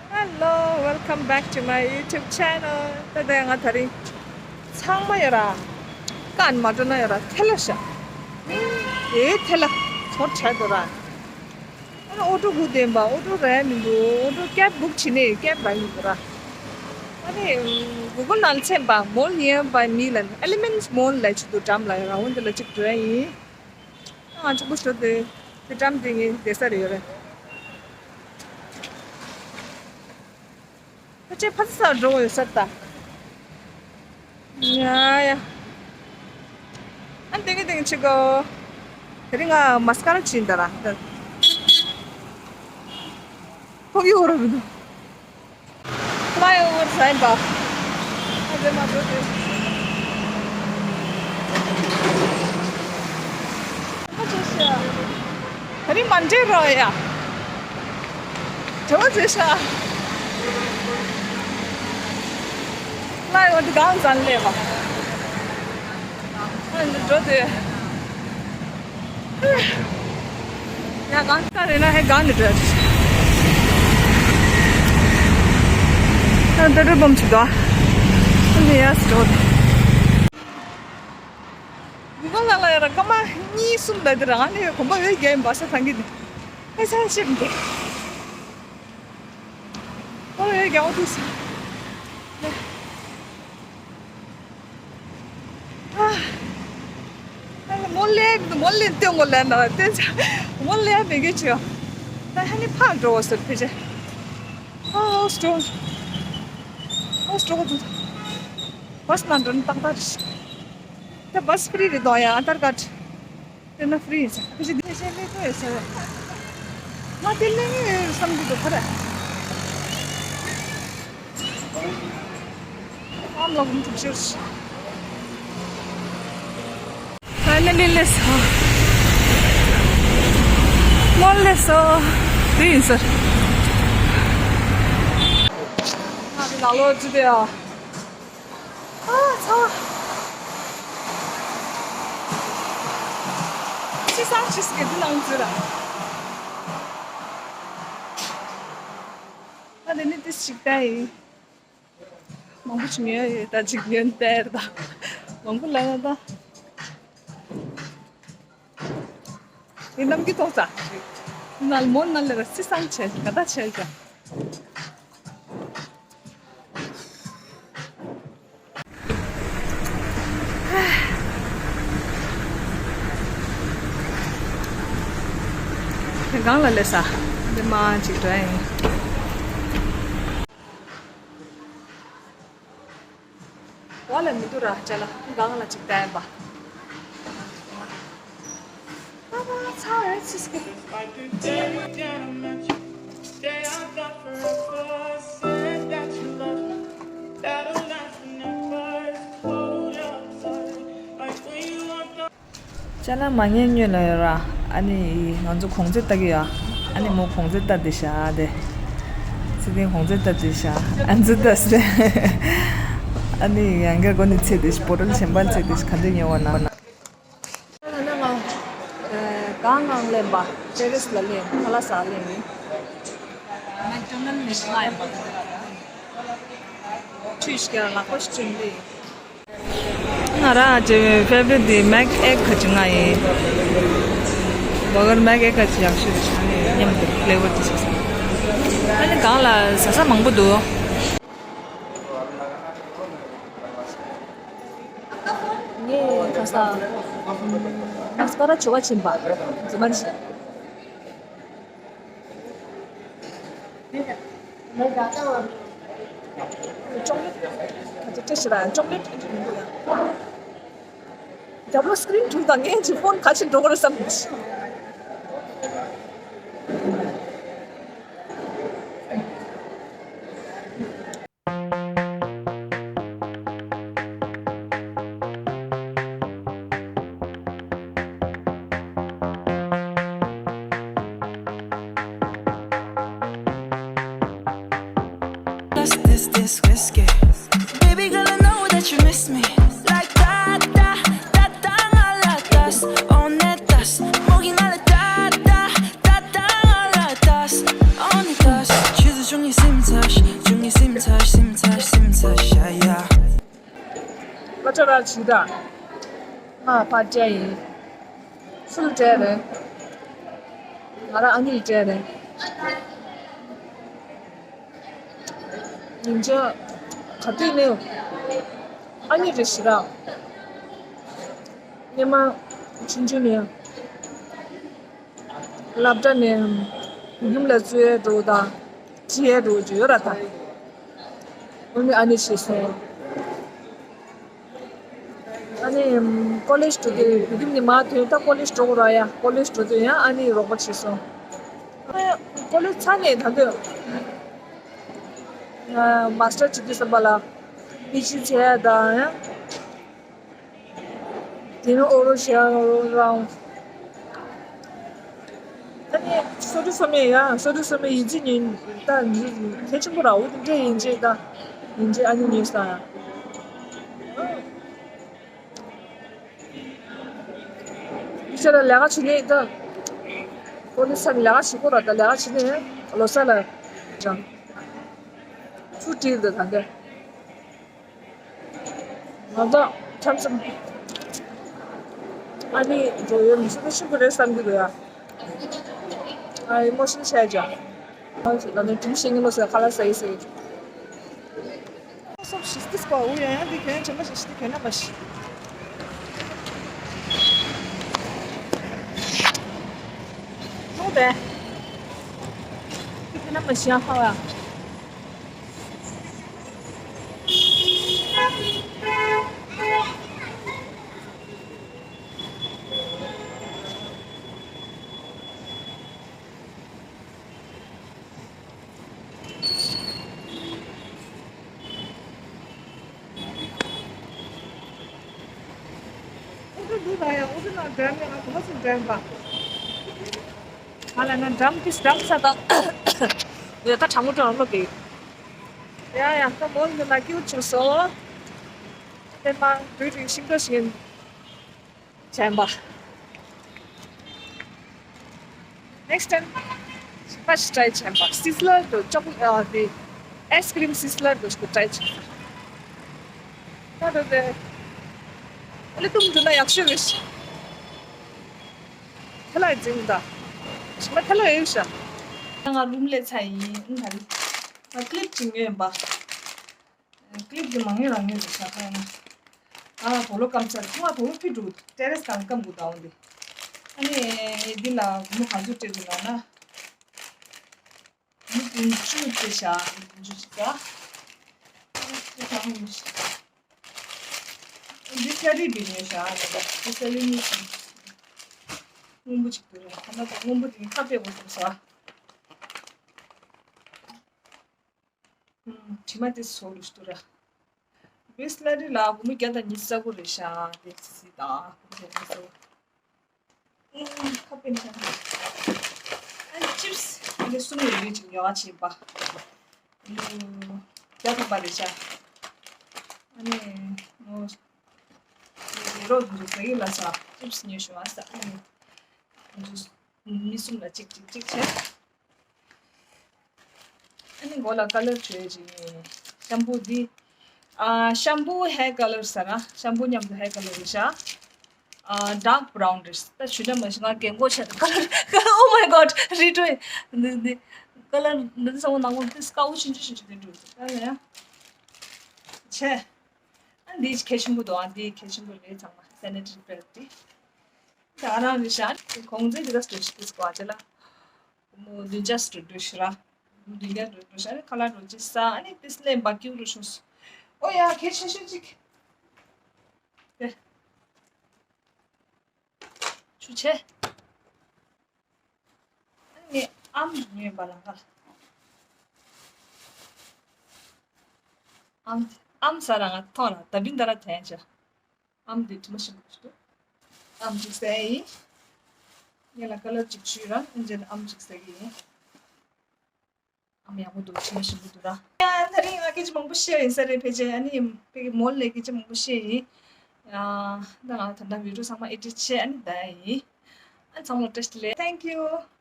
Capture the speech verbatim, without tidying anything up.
Hello, welcome back to my YouTube channel. ད་ལྟ་ང་དེ་རིང་ཚང་མ་ཡོད་ར། ཀན་མ་འགྲོ་ན་ཡོད་ར་ཐལ་ལ་ཤ། ཨེ་ཐལ་ལ། ཚོར་ཆད་འདུག་ར། ཨ་ནི་ཨོ་ཊོ་སྒུག་བསྡད་པ། ཨོ་ཊོ་རག་མི་འདུག་ཨོ་ཊོ་ཀེབ་བུག་བྱས་ནས་ཀེབ་རག་མི་འདུག་ར། ཨ་ནི་གུ་གལ་ནང་ལ་འཚོལ་པ། Mall nearby me ལ། Elements Mall ལ་ཅིག་འདུག་འགྲམ་ལ་ཡོད་ར། འོན་ཏེ་ལ་ཅིག་འགྲོ་ཡ་ཡིན། ང་གཅིག་པུ་ཞོག་དེ། དེ་འགྲམ་དེ་ངའི་བསྡད་ས་རེད་ཡོད་རེད། ཕལ་ཆེར་ཕ་ཚ་ས་འགྲོ་ཡོད་ས་ད། ཡ་ཡ། ཨ་ནི་དེང་གི་དེང་གི་ཆི་གོ། དེ་རིང་ང་མ་སི་ཀ་ར་བྱིན་ད་ར། ཕོག་ཡོད་ར་མི་འདུག Flyover ཟེར་བ། ཨ་དེ་མ་འགྲོ་དེ། ཨ་ཅེ་ཤ། ཨ་རི་མ་འདྲེ་རོ་ཡ། ཇོ་ཅེ་ཤ། Flyover དེ་གང་ཙམ་ལས་བ། ཨ་འདི་འགྲོ་དེ། ཡ་གང་ལྟར་ཡིན་ན་ཧེ་གང་ནས་འགྲོ་ཡ། ད་འདི་འདྲ་སྦོམ་ཅིག་འདུག་ཨ་ནི་ཡ་སི་འགྲོ། མི་མང་ལ་ལ་ཡ་ར་སྐར་མ་གཉིས་གསུམ་ལ་དེ་རང་ནས་གོམ་པ་འོད་རྒྱག་ཡིན་པ་ས་ཐང་གི་འདི་ཧེ་ས་ཤེས་མི་འདུག་ཨོ་འོད་རྒྱག་འོ་དུས་ས། ཨ། མོ་ལེ་མོ་ལེ་ཏེ་མོ་ལེ་ན་ཏེ་ཅ་མོ་ལེ་མེ་གེ་ཅི་ད་ཧ་ནི་ཕ་འགྲོ་བ་སོད་ཕེ་ཅེ། ཨ་ཨོ་སྟོ་ཨོ་སྟོ་གོ་དུ་བས་ན་འགྲོ་ནི་ཏག་ཏག་རེད། ད་བས་ཕི་རི་རེད་དོ་ཡ་ཨ་དར་ཀར་དེ་ན་ཕི་རི་ཡིན་ས་ཕེ་ཅེ་དེ་ཤེས་ལེ་ཏོ་ཡོད་ས་རེད། ང་དེ་ལེ་ངེ་བསམ་གི་འདུག་ཁ་ར། ཨམ་ལོག་མི་ཐུབ་ཤོར། Finally ལས་སོ། མོ་ལས་སོ། དེ་ཡིན་ཟེར། ང་གི་ལ་ལོ་ཅི་དེ་ཨ། ཨ་ཚ། ཅི་སང་ཅི་སྐད་དུ་ནང་ཚུད་ར། ཨ་དེ་ནི་ཏིས་ཞིག་ད་ཡིན། མང་པོ་ཞིག་ཉོས་ཡོད་ད་ཅིག་ཉོས་ཏེར་ད། མང་པོ་ལ་ཡོད་ད། ཡིན་ནམ་གི་ཐོག་ས། ནལ་མོ་ནལ་ལ་སི་སང་ཆེ་ག་ད་ཆེ་ཀྱང་། གང་ལ་ལས་ས། འདི་མ་ཅིག་འདྲ་ཡིན། འོ་ལ་མི་འདུག་ར་ཅ་ལ་གང་ལ་ཅིག་བསྟན་པ། ཨ་མ་ཚ་རེད་ཚིག་སྐད། ཅ་ལག་མ་ཉན་སྔོན་ལ་ཡོད་ར། ཨ་ནི་ང་ཚོ་གོང་ཚད་ལྟ་གི་ཡོད། ཨ་ནི་མོ་གོང་ཚད་ལྟ་དེ་ཤ་དེ། ཚེ་བརྟན་གོང་ཚད་ལྟ་དེ་ཤ། ཨ་ཚོ་ལྟ་སེ། ཨ་ནི་ཡང་སྐྱར་གོ་ནི་ཚེ་དེ་ཤ་པོ་ཏལ་ཆེན་པོ་ཚེ་དེ་ཤ་ག་འདྲ་ཉོ་བ་ན། ད་ནི་ང་གང་ངང་ལེན་པ་ཏེ་རེ་སི་ལ་ལེན་ཁ་ལག་ཟ་ལེན་ཡིན། མེག་ཌོ་ནལ་ནས་ང་ཡིན་པ། ཁྲུས་ཤ་ལག་པ་ཤ་བཅུག་ལེ། ང་རང་གི་ཕེ་ཝ་རི་ཊི་དེ་མེག་ཨེག་ཁ་ཅིག་ང་ཡིན། བར་གར་མེག་ཨེག་ཁ་ཅིག་ཡག་ཤོས་རེད་ཤག་ཨ་ནི་མཉམ་དུ་ཕི་ལེ་ཝར་དེ་ཟ་ས། ཨ་ནི་གང་ལ་ཟ་ས་མང་པོ་འདུག་ངས་ཁ་ས་མ་སི་ཀ་ར་བྱེད་པ་ཕྱིན་པ་རྫུན་མ་རེད་ཤག་ཅོག་ལེ་ཊི། ཅོག་ལེ་ཊི་ཅི་ཞིག་ར་ཅོག་ལེ་ཊི་ཨེ་འདྲ་མི་འདུག་ཡ། རྒྱབ་ལོགས་སི་ཀི་རིན་འཁྲུག་དང་ངས་ཀྱི་ཕོན་ག་ཅིག་འགྲོ་གི་རེད་བསམ། This, this, this whiskey. Baby girl, I know that you miss me. Like da, da, da, da, nga la das. On that das. Mogi na la da, da, da, da, nga la das. On the das. Choose a བཅུ་གཉིས་སིམ་ཚ་ཤ། བཅུ་གཉིས་སིམ་ཚ་ཤ། སིམ་ཚ་ཤ། སིམ་ཚ་ཤ་ཡ། ང་ཅོ་ར་ཆི་ད། ང་ཕ་ཅ་ཡིན། སུ་ལ་སྤྲད་རེད། ང་རང་ཨ་ནི་ལ་སྤྲད་རེད། ཡིན་ཅོ་ག་དུས་ནས། ཨ་ནི་རེད་ཤི་ར། སྔོན་མ་ཆུང་ཆུང་ནས། སློབ་གྲྭ་ནས་བོད་ཁྱིམ་ལ་བཙུགས་ཡས་འགྲོ་དང་ཁྲིད་ཡས་འགྲོ་རྒྱུ་ཡོད་ར་ད། འོ་ནི་ཨ་ནི་བྱས་སོང་། ཨ་ནི་ཀོ་ལེཇ་འགྲོ་དུས་བོད་ཁྱིམ་ནས་མར་ཐོན་ད་ཀོ་ལེཇ་འགྲོ་དགོས་ར་ཡ། ཀོ་ལེཇ་འགྲོ་དུས་ཡང་ཨ་ནི་རོགས་པ་བྱས་སོང་། ཨ་ནི་ཀོ་ལེཇ་ཚར་ནས་ད་དུང་ང་མ་སི་ཊར་བྱེད་དུས་ཙམ་པ་ལ་པི་ཇི་བྱས་ཡས་དང་ཡང་། དེ་ནི་ཨོ་རོ་ཤ་རང་། ཨ་ནི་སོ་ཏི་སོ་མེ་ཡ། སོ་ཏི་སོ་མེ་ཡིན་གཅིག་ཉིན་ད་གལ་ཆེན་པོ་ར། འོ་དེ་འདྲ་ཡིན་གཅིག་ད་ཡིན་གཅིག་ཨ་ནི་ཉོས་ས་ཡ། ཡིན་ཤ་ལ་ལས་ཀ་བྱེད་ནས་ད། ཨོ་ནི་ས་ནི་ལས་ཀ་བྱེད་དགོས་ར། ད་ལས་ཀ་བྱེད་ནས་ལོ་གསར་ལ་ཅང་ཚུར་བྲིས་འདུག་ད་འདི། ང་ཚོ་ཁམས་སུ་ཨ་ནི་འགྲོ་ཡོད་མི་སྲིད་པ་ཆེན་པོ་རེད་བསམ་གྱི་འདུག་ཡ། ཨ་ཨི་མོ་ཤན་བྱས་ཀྱང་། ཨ་ད་ནི་དྲིན་ཤེས་ངེས་ལོ་ཟེར་ཁ་ལག་ཟ་ཡི་ཟེར་གྱི། སོབ་ཞིག་སྟིས་པ་འུ་ཡང་ཡང་འདི་གྱོན་བྱེད་མ་ཞིག་ཞིག་གྱོན་ན་མ་ཞིག་ལོ་དེ་འདི་གྱོན་ན་མ་ཞིག་ཡང་ཧ་བ། ཨུ་ཚུགས་འདུག་ད་ཡང་ཨུ་ཚུགས་ནང་འགྲམ་ནས་ང་གོ་བ་ཚུགས་འགྲམ་པ། ང་ལ་ན་འགྲམ་ཏིས་འགྲམ་ས་དང་། ཡ་ད་གྲང་མོ་གྲང་མོ་གི། ཡ་ཡ་ད་མོལ་འདི་ན་ཀིའུ་ཆུ་སོ། དེ་མ་དུས་རིང་ཤིང་ཏོ་ཞིག་ཡིན། བྱས་པ། Next time ཕ་ཞིག་ཊའི་བྱས་པ། སི་ཛི་ལར་དུ་ཅོག་ཨ་དེ་ཨའི་སི་ཀི་རིམ་སི་ཛི་ལར་དུ་ཞིག་ཊའི་བྱས་པ། ད་དུ་དེ་ཨ་ལེ་ཏུམ་དུ་ན་ཡག་ཤོས་རེད། ཐལ་ལ་འཛིན་ད། ཞིག་མ་ཐལ་ལ་ཡོད་ཤག་ང་རུམ་ལས་ཚ་ཡིན་ད། ང་ཀི་ལིབ་ཅིག་ཉོས་ཡིན་པ། ཀི་ལིབ་དེ་མང་ཉུང་རང་ཉུང་དུ་བཞག་པ་ཡིན་ན། ང་ལ་དོ་ལོ་སྐམ་ཚར། ཁོ་ང་དོ་ལོ་ཕི་འགྲོ་ཏེ་རེས་གང་སྐམ་དགོས་ད་འོང་དེ། ཨ་ནི་འདི་ལ་སྒོར་མོ་ག་ཚོད་སྤྲད་འདུག་ལབ་ན། སྒོར་མོ་བདུན་ཅུ་སྤྲད་བཞག་བདུན་ཅུ་ཅིག་ད། ཨ་ནི་ཁྱེད་ཚང་མ་ཡིན་ཤག་འདི་ཤ་རིགས་འདི་ཉོས་བཞག་ཨ་ནི་ད་འདི་ས་ལི་ནི་ཞིག་སྔོན་པོ་ཅིག་འདུག་ར། ཁ་ན་ད་སྔོན་པོ་དེ་ཁ་ཕེབས་དགོས་བསམ་སོང་ཨ། ཨུམ། དྲི་མ་དེ་བཟོ་རུ་ཞུ་ར། བི་སི་ལ་རི་ལ་སྒོར་མོ་བརྒྱ་དང་ཉི་ཤུ་རྩ་དགུ་རེད་ཤག་དེ་སི་དང་སྒོར་མོ་བརྒྱ་ཉི་ཤུ་རྩ་དགུ། ཨུམ། ཁ་པེན་ཆ་ན། ཨ་ནི་ཅིབ་སི་ཨ་ནི་གསུམ་ཡོད་རེད་ཅིག་ཉོ་བ་བྱེད་པ། ཨུམ། བརྒྱ་ཐམ་པ་རེད་ཤག་ཨ་ནི་ངོ་ཡེ་རོ་དུ་ཟ་གི་ལ་ས་ཅིབ་སི་ཉོ་ཤོག་ཨ་ས་ཨ་ནི་ང་ཚོ་མི་གསུམ་ལ་གཅིག་གཅིག་གཅིག་བྱས། ཨ་ནི་མགོ་ལ་ཀ་ལར་བྲིས་ཅིག་ཤམ་པུ་འདི། ཨ་ཤམ་པུ་ཧེར་ཀ་ལར་ཟེར་ན་ཤམ་པུ་མཉམ་དུ་ཧེར་ཀ་ལར་རེད་ཤག་ཨ་ཌརྐ་བྷ་རའུན་རེད། ད་ཞུ་ན་མ་ཞུ་ང་རྒན་གོག་ཆགས་འདུག་ཀ་ལར་ཀ་ལར། Oh my God, རི་ཀྲོ་འདི་འདི་ཀ་ལར་འདི་ཚང་མ་ནག་པོ་འདི་དཀར་པོ་ཆུང་ཆུང་ཆུང་ཆུང་འདི་འདུག་ད་ལ་ཡ་ཆེ། ཨ་འདི་གལ་ཆེན་པོ་འདུག་ཨ་འདི་གལ་ཆེན་པོ་རེད། ཚང་མ་སེ་ནི་ཊ་རི་པེཌ་འདི། ད་ང་རང་རེད་ཤག་གོང་ཚད་འདི་ག་སྤྲོད་ཤིག་ཏིས་གོ་ཨ་ཅེ་ལ། མོ་བདུན་བརྒྱ་སྤྲོད་འགྲོ་ཤི་ར། མོ་བདུན་བརྒྱ་སྤྲོད་འགྲོ་ཤ་ནི་ཁ་ལག་འགྲོ་ཅི་ས་ཨ་ནི་ཏིས་ལེན་པ་ཀིའུ་རུ་ཤུ་སུ། ཨོ་ཡ་ཁྱེད་ཤ་ཤ་ཅིག་དེ། ཆུ་ཆེ། ཨ་ནི་ཨམ་ཉོས་པ་ལ་ཁ། ཨམ་ཨམ་ས་ར་ང་ཐོང་ལ་ད་བིན་ད་ར་ཐན་ཆ། ཨམ་འདི་དྲི་མ་ཞིམ་པོ་ཞིག་འདུག་ཨམ་ཅིག་ཟས་ཡིན། ངས་ལ་ཀ་ལར་ཅིག་བྱུས་ར་ཨིན་ཇན་ཨམ་ཅིག་ཟས་ཀྱི་ཡིན། ཨམ་ཡག་པོ་འདུག་དྲི་མ་ཞིམ་པོ་འདུག་ར། ཡ་ད་རིང་ང་སྐད་ཆ་མང་པོ་བཤད་ཡིན་ས་རེད་ཕལ་ཆེར། ཨ་ནི་ཕ་གི་མོལ་ལས་སྐད་ཆ་མང་པོ་བཤད་ཡིན། ཡ་ད་ང་ད་ལྟ་བི་ཌི་ཡོ་ཚང་མ་ཨེ་ཌིཊ་བྱས་ཨ་ནི་ད་ཡིན། ཨ་ཚང་མ་བཀྲ་ཤིས་བདེ་ལེགས། Thank you.